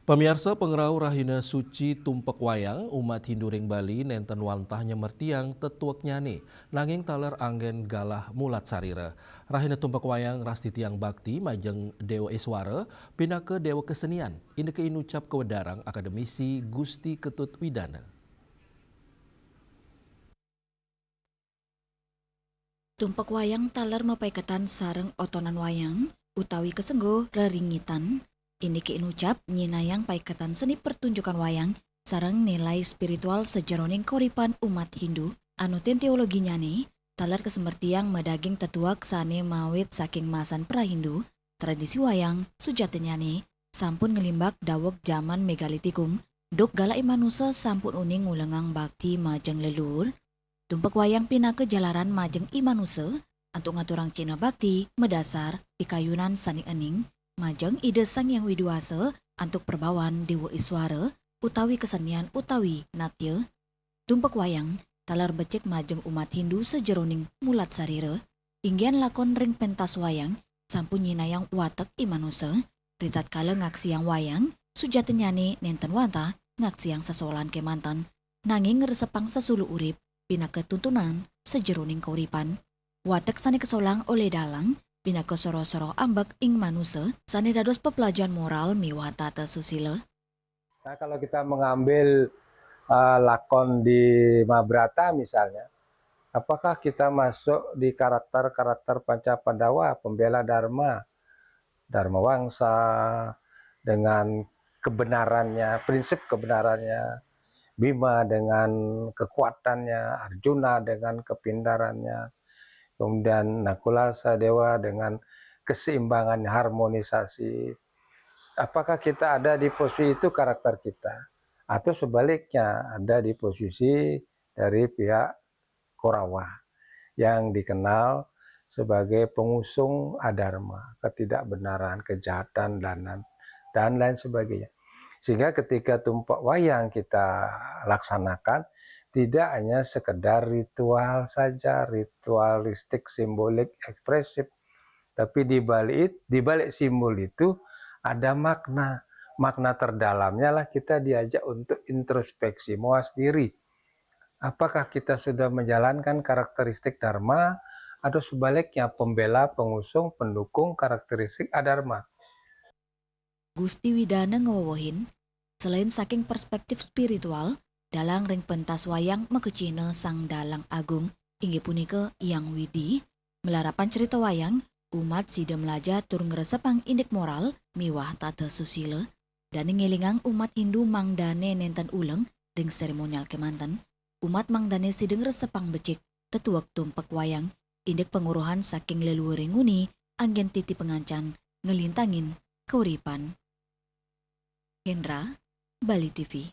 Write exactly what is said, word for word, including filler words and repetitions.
Pamiarsa, pangrauh Rahina Suci Tumpek Wayang, umat Hindu ring Bali nénten wantah nyemertiang tetueknyané, nanging taler anggén galah mulat sarira. Rahina Tumpek Wayang rastitiang bakti majeng Déwa Iswara, pinaka déwa kesenian, indik inucap kawedarang akademisi Gusti Ketut Widana. Tumpek wayang taler mapaiketan sareng otonan wayang utawi kasengguh reringkitan, indik inucap nyinayang paiketan seni pertunjukan wayang sareng nilai spiritual sajeroning kauripan umat Hindu. Anutin teologinyané, taler kasemertiang madaging tetuek sané mawit saking masan pra-Hindu, tradisi wayang sujatinyané sampun nglimbak daweg jaman megalitikum, duk galah i manusa sampun uning ngulengang bakti majeng leluhur. Tumpek wayang pinaka jalaran majeng i manusa antuk ngaturang cihna bakti madasar pikayunan sané ening majeng Ida Sang Hyang Widhi Wasa antuk prabawan Déwa Iswara utawi kesenian utawi natya. Tumpek wayang taler becik majeng umat Hindu sajeroning mulat sarira, inggihan lakon ring pentas wayang sampun nyinayang watek i manusa, ritatkala ngaksiang wayang, sujatinyané nénten wantah ngaksiang sesolahan kémanten, nanging ngresepang sesuluh urip pinaka tuntunan sajeroning kauripan. Watek sané kasolang olih dalang pinaka soroh-soroh ambek ing manusa sané dados peplajahan moral miwah tata susila. Nah, kalau kita mengambil, eh, lakon di Mahabharata misalnya, apakah kita masuk di karakter-karakter Panca Pandawa, pembela Dharma, Dharma Wangsa dengan kebenarannya, prinsip kebenarannya, Bima dengan kekuatannya, Arjuna dengan kepintarannya, kemudian Nakula Sahadewa dengan keseimbangan, harmonisasi. Apakah kita ada di posisi itu karakter kita? Atau sebaliknya, ada di posisi dari pihak Korawa yang dikenal sebagai pengusung adharma, ketidakbenaran, kejahatan, dan, dan lain sebagainya. Sehingga ketika tumpek wayang kita laksanakan, tidak hanya sekedar ritual saja, ritualistik, simbolik, ekspresif, tapi di balik, di balik simbol itu ada makna. Makna terdalamnya lah kita diajak untuk introspeksi, mawas diri. Apakah kita sudah menjalankan karakteristik Dharma, atau sebaliknya pembela, pengusung, pendukung karakteristik adharma? Gusti Widana ngewewehin, selain saking perspektif spiritual, dalang ring pentas wayang makacihna Sang Dalang Agung, inggih punika Hyang Widhi. Malarapan cerita wayang, umat sida mlajah tur ngresepang indik moral miwah tata susila. Dané ngélingang umat Hindu mangdané nénten uleng ring seremonial kémanten, umat mangdané sida ngresepang becik tetuek tumpek wayang, indik panguruhan saking leluhuré nguni anggén titi pangancan nglintangin kauripan. Hendra, Bali T V.